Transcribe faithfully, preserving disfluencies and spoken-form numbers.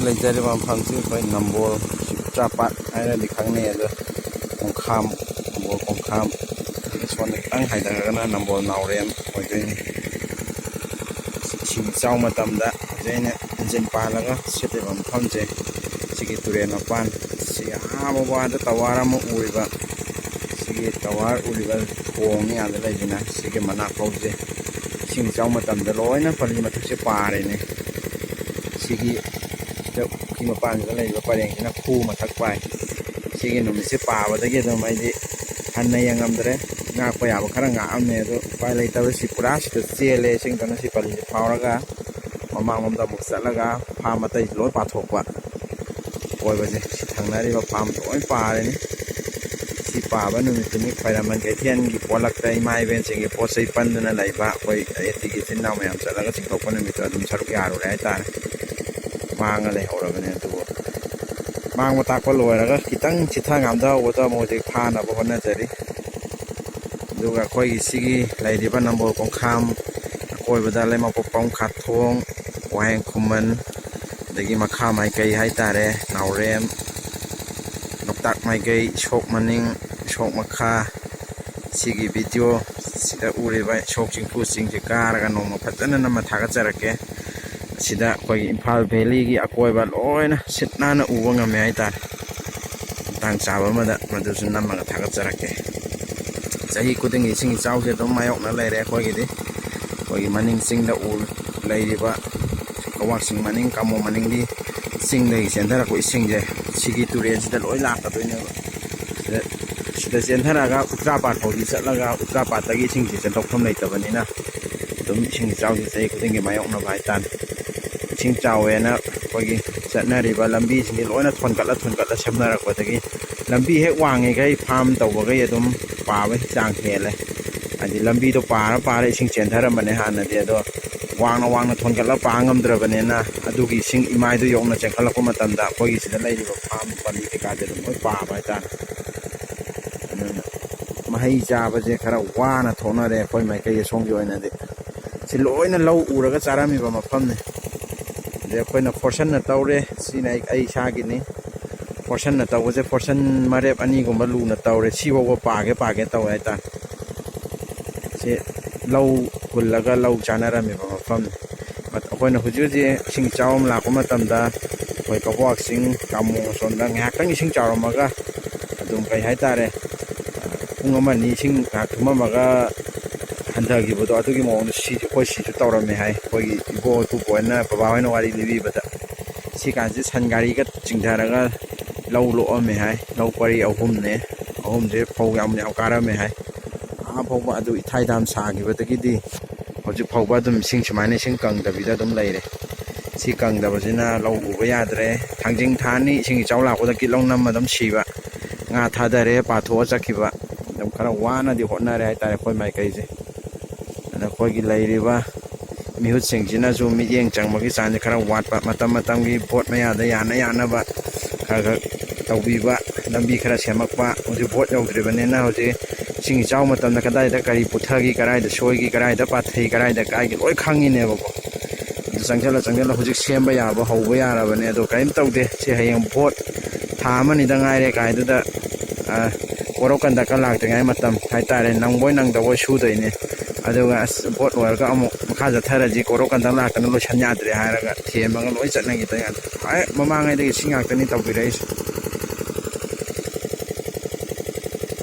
ꯂꯩꯖꯔꯤꯕ ꯃꯐꯝꯁꯤ ꯑꯩꯈꯣꯏ ꯅꯝꯕꯣꯜ ꯆꯨꯔꯆꯥꯟꯄꯥꯠ ꯍꯥꯏꯅꯗꯤ ꯈꯪꯅꯩ꯫ ꯑꯗꯣ ꯈꯣꯡꯈꯥꯝ, ꯅꯝꯕꯣꯜ ꯈꯣꯡꯈꯥꯝ, ꯑꯗꯒꯤ ꯁꯣꯝꯗ ꯈꯤꯇꯪ ꯍꯥꯏꯊꯔꯒꯅ ꯅꯝꯕꯣꯜ ꯅꯥꯎꯔꯦꯝ ꯑꯣꯏꯗꯣꯏꯅꯤ꯫ ꯏꯁꯤꯡ ꯏꯆꯥꯎ ꯃꯇꯝꯗ ꯍꯧꯖꯤꯛ ꯑꯩꯅ ꯏꯟꯖꯤꯟ ꯄꯥꯜꯂꯒ ꯁꯤꯠꯂꯤꯕ ꯃꯐꯝꯁꯦ, ꯁꯤꯒꯤ ꯇꯨꯔꯦꯜ ꯃꯄꯥꯟ, ꯁꯤ ꯑꯥ ꯃꯄꯥꯟꯗ ꯇꯋꯥꯔ ꯑꯃ ꯎꯔꯤꯕ, ꯁꯤꯒꯤ ꯇꯋꯥꯔ ꯎꯔꯤꯕ ꯊꯣꯡꯅꯤ ꯑꯥꯗ ꯂꯩꯕꯅ, ꯁꯤꯒꯤ ꯃꯅꯥꯛ ꯐꯥꯎꯁꯦ ꯏꯁꯤꯡ ꯏꯆꯥꯎ ꯃꯇꯝꯗ ꯂꯣꯏꯅ ꯄꯜꯂꯤ ꯃꯊꯛꯁꯦ ꯄꯥꯔꯦꯅꯦ꯫ ꯁꯤꯒꯤ ꯁꯤꯗ ꯄꯨꯈ꯭ꯔꯤ ꯃꯄꯥꯟꯁꯤꯗ ꯂꯩꯔꯤꯕ ꯄꯔꯦꯡꯁꯤꯅ ꯈꯨ ꯃꯊꯛ ꯄꯥꯏ꯫ ꯁꯤꯒꯤ ꯅꯨꯃꯤꯠꯁꯦ ꯄꯥꯕꯗꯒꯤ ꯑꯗꯨꯝ ꯑꯩꯗꯤ ꯍꯟꯅ ꯌꯦꯡꯉꯝꯗ꯭ꯔꯦ꯫ ꯉꯥꯛꯄ ꯌꯥꯕ ꯈꯔ ꯉꯥꯛꯑꯝꯃꯦ, ꯑꯗꯣ ꯎꯄꯥꯏ ꯂꯩꯇꯕ ꯁꯤ ꯄꯨꯔꯥ ꯁꯤꯗ ꯆꯦꯜꯂꯦ꯫ ꯏꯁꯤꯡꯗꯨꯅ ꯁꯤ ꯄꯜꯂꯤꯁꯦ ꯐꯥꯎꯔꯒ ꯃꯃꯥꯡꯂꯣꯝꯗ ꯑꯃꯨꯛ ꯆꯠꯂꯒ ꯐꯥꯝ ꯑꯇꯩ ꯂꯣꯏ ꯄꯥꯊꯣꯛꯄ꯫ ꯑꯀꯣꯏꯕꯁꯦ ꯁꯤ ꯊꯪꯅꯔꯤꯕ ꯐꯥꯝ ꯂꯣꯏ ꯄꯥꯔꯦꯅꯦ꯫ ꯁꯤ ꯄꯥꯕ ꯅꯨꯃꯤꯠꯇꯨꯅꯤ ꯈ꯭ꯋꯥꯏꯔꯝꯕꯟ ꯀꯩꯊꯦꯜꯒꯤ ꯄꯣꯂꯛꯇ ꯏꯃꯥ ꯏꯕꯦꯟꯁꯤꯡꯒꯤ ꯄꯣꯠ ꯆꯩ ꯄꯟꯗꯨꯅ ꯂꯩꯕ ꯑꯩꯈꯣꯏ ꯑꯦ ꯇꯤꯒꯤ ꯏꯆꯤꯟ ꯏꯅꯥꯎ ꯃꯌꯥꯝ ꯆꯠꯂꯒ ꯆꯤꯡꯊꯣꯛꯄ ꯅꯨꯃꯤꯠꯇꯣ ꯑꯗꯨꯝ ꯁꯔꯨꯛ ꯌꯥꯔꯨꯔꯦ ꯍꯥꯏꯇꯥꯔꯦ꯫ ꯃꯥꯡꯉ ꯂꯩꯍꯧꯔꯕꯅꯦ꯫ ꯑꯗꯨꯕꯨ ꯃꯥꯡꯕ ꯇꯥꯛꯄ ꯂꯣꯏꯔꯒ ꯈꯤꯇꯪ ꯆꯤꯊ ꯉꯥꯝꯊꯍꯧꯕꯗꯣ ꯑꯃꯨꯛ ꯍꯧꯖꯤꯛ ꯐꯥꯅꯕ ꯍꯣꯠꯅꯖꯔꯤ꯫ ꯑꯗꯨꯒ ꯑꯩꯈꯣꯏꯒꯤ ꯁꯤꯒꯤ ꯂꯩꯔꯤꯕ ꯅꯝꯕꯣꯜ ꯈꯣꯡꯈꯥꯝ ꯑꯀꯣꯏꯕꯗ ꯂꯩꯃꯄꯣꯛꯄꯝ, ꯈꯥꯊꯣꯡ, ꯋꯥꯍꯦꯡ ꯈꯨꯃꯟ, ꯑꯗꯒꯤ ꯃꯈꯥ ꯃꯥꯏꯀꯩ ꯍꯥꯏꯇꯥꯔꯦ, ꯅꯥꯎꯔꯦꯝ, ꯂꯣꯛꯇꯥꯛ ꯃꯥꯏꯀꯩ, ꯏꯁꯣꯛ ꯃꯅꯤꯡ, ꯏꯁꯣꯛ ꯃꯈꯥ, ꯁꯤꯒꯤ ꯚꯤꯗꯤꯑꯣ ꯁꯤꯗ ꯎꯔꯤꯕ ꯏꯁꯣꯛ ꯆꯤꯡꯈꯨ ꯆꯤꯡꯁꯦ ꯀꯥꯔꯒ ꯅꯣꯡꯃ ꯐꯖꯅ ꯅꯝꯃ ꯊꯥꯒꯠꯆꯔꯛꯀꯦ꯫ ꯑꯁꯤꯗ ꯑꯩꯈꯣꯏꯒꯤ ꯏꯝꯐꯥꯜ ꯚꯦꯂꯤꯒꯤ ꯑꯀꯣꯏꯕ ꯂꯣꯏꯅ ꯁꯤꯠ ꯅꯥꯟꯅ ꯎꯕ ꯉꯝꯃꯦ ꯍꯥꯏꯇꯥꯔꯦ꯫ ꯃꯇꯥꯡ ꯆꯥꯕ ꯑꯃꯗ ꯃꯗꯨꯁꯨ ꯅꯝꯃꯒ ꯊꯥꯒꯠꯆꯔꯛꯀꯦ꯫ ꯆꯍꯤ ꯈꯨꯗꯤꯡꯒꯤ ꯏꯁꯤꯡ ꯏꯆꯥꯎꯁꯦ ꯑꯗꯨꯝ ꯃꯥꯌꯣꯛꯅ ꯂꯩꯔꯦ ꯑꯩꯈꯣꯏꯒꯤꯗꯤ꯫ ꯑꯩꯈꯣꯏꯒꯤ ꯃꯅꯤꯡ ꯆꯤꯡꯗ ꯎ ꯂꯩꯔꯤꯕ ꯀꯋꯥꯛ ꯆꯤꯡ ꯃꯅꯤꯡ, ꯀꯥꯃꯣ ꯃꯅꯤꯡꯒꯤ ꯆꯤꯡꯗꯒꯤ ꯆꯦꯟꯊꯔꯛꯄ ꯏꯁꯤꯡꯁꯦ ꯁꯤꯒꯤ ꯇꯨꯔꯦꯜꯁꯤꯗ ꯂꯣꯏ ꯂꯥꯛꯀꯗꯣꯏꯅꯦꯕ꯫ ꯁꯤꯗ, ꯁꯤꯗ ꯆꯦꯟꯊꯔꯛꯑꯒ ꯎꯆꯥ ꯄꯥꯠ ꯐꯥꯎꯗꯤ ꯆꯠꯂꯒ, ꯎꯆꯥ ꯄꯥꯠꯇꯒꯤ ꯏꯁꯤꯡꯁꯤ ꯆꯦꯟꯊꯣꯛꯐꯝ ꯂꯩꯇꯕꯅꯤꯅ ꯑꯗꯨꯝ ꯏꯁꯤꯡ ꯏꯆꯥꯎꯁꯦ ꯆꯍꯤ ꯈꯨꯗꯤꯡꯒꯤ ꯃꯥꯌꯣꯛꯅꯕ ꯍꯥꯏꯇꯥꯔꯦ꯫ ꯏꯁꯤꯡ ꯆꯥꯎꯋꯦꯅ ꯑꯩꯈꯣꯏꯒꯤ ꯆꯠꯅꯔꯤꯕ ꯂꯝꯕꯤꯁꯤꯡꯁꯦ ꯂꯣꯏꯅ ꯊꯣꯟꯒꯠꯂ ꯊꯣꯟꯒꯠꯂ ꯁꯦꯝꯅꯔꯛꯄꯗꯒꯤ ꯂꯝꯕꯤ ꯍꯦꯛ ꯋꯥꯡꯉꯤꯈꯩ ꯐꯥꯝ ꯇꯧꯕꯈꯩ ꯑꯗꯨꯝ ꯄꯥꯕꯒꯤ ꯆꯥꯡ ꯍꯦꯜꯂꯦ꯫ ꯍꯥꯏꯗꯤ ꯂꯝꯕꯤꯗꯣ ꯄꯥꯔ ꯄꯥꯔ ꯏꯁꯤꯡ ꯆꯦꯟꯊꯔꯝꯕꯅꯦ ꯍꯥꯟꯅꯗꯤ, ꯑꯗꯣ ꯋꯥꯡꯅ ꯋꯥꯡꯅ ꯊꯣꯟꯒꯠꯂ ꯄꯥ ꯉꯝꯗ꯭ꯔꯕꯅꯤꯅ ꯑꯗꯨꯒꯤ ꯏꯁꯤꯡ ꯏꯃꯥꯏꯗꯣ ꯌꯧꯅ ꯆꯦꯟꯈꯠꯂꯛꯄ ꯃꯇꯝꯗ ꯑꯩꯈꯣꯏꯒꯤ ꯁꯤꯗ ꯂꯩꯔꯤꯕ ꯐꯥꯝ ꯄꯜꯂꯤ ꯀꯩꯀꯥꯁꯦ ꯑꯗꯨꯝ ꯂꯣꯏ ꯄꯥꯕ ꯍꯥꯏꯇꯥꯔꯦ꯫ ꯑꯗꯨꯅ ꯃꯍꯩ ꯆꯥꯕꯁꯦ ꯈꯔ ꯋꯥꯅ ꯊꯣꯛꯅꯔꯦ ꯑꯩꯈꯣꯏ ꯃꯥꯏꯀꯩ ꯑꯁꯣꯝꯒꯤ ꯑꯣꯏꯅꯗꯤ꯫ ꯁꯤ ꯂꯣꯏꯅ ꯂꯧ ꯎꯔꯒ ꯆꯥꯔꯝꯃꯤꯕ ꯃꯐꯝꯅꯤ꯫ ꯑꯩꯈꯣꯏꯅ ꯐꯣꯔꯁꯟꯅ ꯇꯧꯔꯦ꯫ ꯁꯤꯅ ꯑꯩ ꯑꯩ ꯏꯁꯥꯒꯤꯅꯤ꯫ ꯐꯣꯔꯁꯟꯅ ꯇꯧꯕꯁꯦ, ꯐꯣꯔꯁꯟ ꯃꯔꯦꯞ ꯑꯅꯤꯒꯨꯝꯕ ꯂꯨꯅ ꯇꯧꯔꯦ꯫ ꯁꯤꯐꯥꯎꯕ ꯄꯥꯒꯦ ꯄꯥꯒꯦ ꯇꯧꯋꯦ ꯍꯥꯏꯇꯥꯔꯦ꯫ ꯁꯤ ꯂꯧ ꯍꯨꯜꯂꯒ ꯂꯧ ꯆꯥꯅꯔꯝꯃꯤꯕ ꯃꯐꯝꯅꯤ꯫ ꯑꯩꯈꯣꯏꯅ ꯍꯧꯖꯤꯛ ꯍꯧꯖꯤꯛ ꯏꯁꯤꯡ ꯏꯆꯥꯎ ꯑꯃ ꯂꯥꯛꯄ ꯃꯇꯝꯗ, ꯑꯩꯈꯣꯏ ꯀꯕꯣꯛ ꯆꯤꯡ ꯀꯥꯃꯣ ꯑꯁꯣꯝꯗ ꯉꯥꯏꯍꯥꯛꯇꯪ ꯏꯁꯤꯡ ꯆꯥꯎꯔꯝꯃꯒ ꯑꯗꯨꯝ, ꯀꯩ ꯍꯥꯏꯇꯥꯔꯦ, ꯄꯨꯡ ꯑꯃ ꯑꯅꯤ ꯏꯁꯤꯡ ꯉꯥꯏꯍꯥꯛ ꯊꯨꯝꯃꯝꯃꯒ ꯍꯟꯊꯈꯤꯕꯗꯣ, ꯑꯗꯨꯒꯤ ꯃꯑꯣꯡꯗ ꯁꯤ ꯑꯩꯈꯣꯏ ꯁꯤꯁꯨ ꯇꯧꯔꯝꯃꯦ ꯍꯥꯏ꯫ ꯑꯩꯈꯣꯏꯒꯤ ꯏꯕꯣ ꯏꯄꯨꯄꯨ ꯍꯣꯏꯅ, ꯕꯕꯥ ꯍꯣꯏꯅ ꯋꯥꯔꯤ ꯂꯤꯕꯤꯕꯗ, ꯁꯤ ꯀꯥꯟꯁꯤ ꯁꯟ ꯒꯥꯔꯤꯒ ꯆꯤꯡꯊꯔꯒ ꯂꯧ ꯂꯣꯛꯑꯝꯃꯦ ꯍꯥꯏ꯫ ꯂꯧ ꯄꯔꯤ ꯑꯍꯨꯝꯅꯦ, ꯑꯍꯨꯝꯁꯦ ꯐꯧ ꯌꯥꯝ ꯌꯥꯝ ꯀꯥꯔꯝꯃꯦ ꯍꯥꯏ꯫ ꯑꯥ ꯐꯥꯎꯕ ꯑꯗꯨ ꯏꯊꯥꯏ ꯗꯥꯝ ꯁꯥꯈꯤꯕꯗꯒꯤꯗꯤ ꯍꯧꯖꯤꯛ ꯐꯥꯎꯕ ꯑꯗꯨꯝ ꯏꯁꯤꯡ ꯁꯨꯃꯥꯏꯅ ꯏꯁꯤꯡ ꯀꯪꯗꯕꯤꯗ ꯑꯗꯨꯝ ꯂꯩꯔꯦ꯫ ꯁꯤ ꯀꯪꯗꯕꯁꯤꯅ ꯂꯧ ꯎꯕ ꯌꯥꯗ꯭ꯔꯦ꯫ ꯊꯥꯡꯖꯤꯡ ꯊꯥꯅꯤ, ꯏꯁꯤꯡ ꯏꯆꯥꯎ ꯂꯥꯛꯄꯗ ꯀꯤꯠ ꯂꯧ ꯅꯝꯃ ꯑꯗꯨꯝ ꯁꯤꯕ꯫ ꯉꯥ ꯊꯥꯗꯔꯦ, ꯄꯥꯊꯣꯛꯑ ꯆꯠꯈꯤꯕ꯫ ꯑꯗꯨꯝ ꯈꯔ ꯋꯥꯅꯗꯤ ꯍꯣꯠꯅꯔꯦ ꯍꯥꯏꯇꯥꯔꯦ ꯑꯩꯈꯣꯏ ꯃꯥꯏꯀꯩꯁꯦ꯫ ꯑꯗ ꯑꯩꯈꯣꯏꯒꯤ ꯂꯩꯔꯤꯕ ꯃꯤꯍꯨꯠꯁꯤꯡꯁꯤꯅꯁꯨ ꯃꯤꯠꯌꯦꯡ ꯆꯪꯕꯒꯤ ꯆꯥꯡꯁꯦ ꯈꯔ ꯋꯥꯠꯄ, ꯃꯇꯝ ꯃꯇꯝꯒꯤ ꯚꯣꯠ ꯃꯌꯥꯗ ꯌꯥꯅ ꯌꯥꯅꯕ ꯈꯔ ꯈꯔ ꯇꯧꯕꯤꯕ, ꯂꯝꯕꯤ ꯈꯔ ꯁꯦꯝꯃꯛꯄ꯫ ꯍꯧꯖꯤꯛ ꯚꯣꯠ ꯌꯧꯗ꯭ꯔꯤꯕꯅꯤꯅ ꯍꯧꯖꯤꯛ ꯏꯁꯤꯡ ꯏꯆꯥꯎ ꯃꯇꯝꯗ ꯀꯗꯥꯏꯗ ꯀꯔꯤ ꯄꯨꯊꯈꯤ, ꯀꯗꯥꯏꯗ ꯁꯣꯏꯈꯤ, ꯀꯗꯥꯏꯗ ꯄꯥꯊꯩ, ꯀꯗꯥꯏꯗ ꯀꯥꯏꯈꯤ, ꯂꯣꯏ ꯈꯪꯉꯤꯅꯦꯕꯀꯣ꯫ ꯑꯗꯨ ꯆꯪꯁꯤꯜꯂ ꯆꯪꯁꯤꯜꯂ ꯍꯧꯖꯤꯛ ꯁꯦꯝꯕ ꯌꯥꯕ ꯍꯧꯕ ꯌꯥꯔꯕꯅꯦ꯫ ꯑꯗꯣ ꯀꯔꯤꯝ ꯇꯧꯗꯦ꯫ ꯁꯤ ꯍꯌꯦꯡ ꯚꯣꯠ ꯊꯥ ꯑꯃꯅꯤꯗ ꯉꯥꯏꯔꯦ ꯀꯥꯏꯗꯨꯗ, ꯑ, ꯀꯣꯔꯧ ꯀꯟꯗꯛꯀ ꯂꯥꯛꯇ꯭ꯔꯤꯉꯩ ꯃꯇꯝ ꯍꯥꯏꯇꯥꯔꯦ, ꯅꯪꯕꯣꯏ ꯅꯪꯗꯕꯣꯏ ꯁꯨꯗꯣꯏꯅꯦ꯫ ꯑꯗꯨꯒ ꯑꯁ, ꯚꯣꯠ ꯂꯣꯏꯔꯒ ꯑꯃꯨꯛ ꯃꯈꯥ ꯆꯠꯊꯔꯁꯤ, ꯀꯣꯔꯧ ꯀꯟꯗꯛ ꯂꯥꯛꯇꯅ ꯂꯣꯏꯁꯟ ꯌꯥꯗ꯭ꯔꯦ ꯍꯥꯏꯔꯒ ꯊꯦꯝꯃꯒ ꯂꯣꯏ ꯆꯠꯅꯈꯤꯗꯣꯏ ꯉꯥꯛꯇ꯫ ꯍꯣꯏ, ꯃꯃꯥꯡꯉꯩꯗꯒꯤ ꯁꯤ ꯉꯥꯛꯇꯅꯤ ꯇꯧꯕꯤꯔꯛꯏꯁꯦ꯫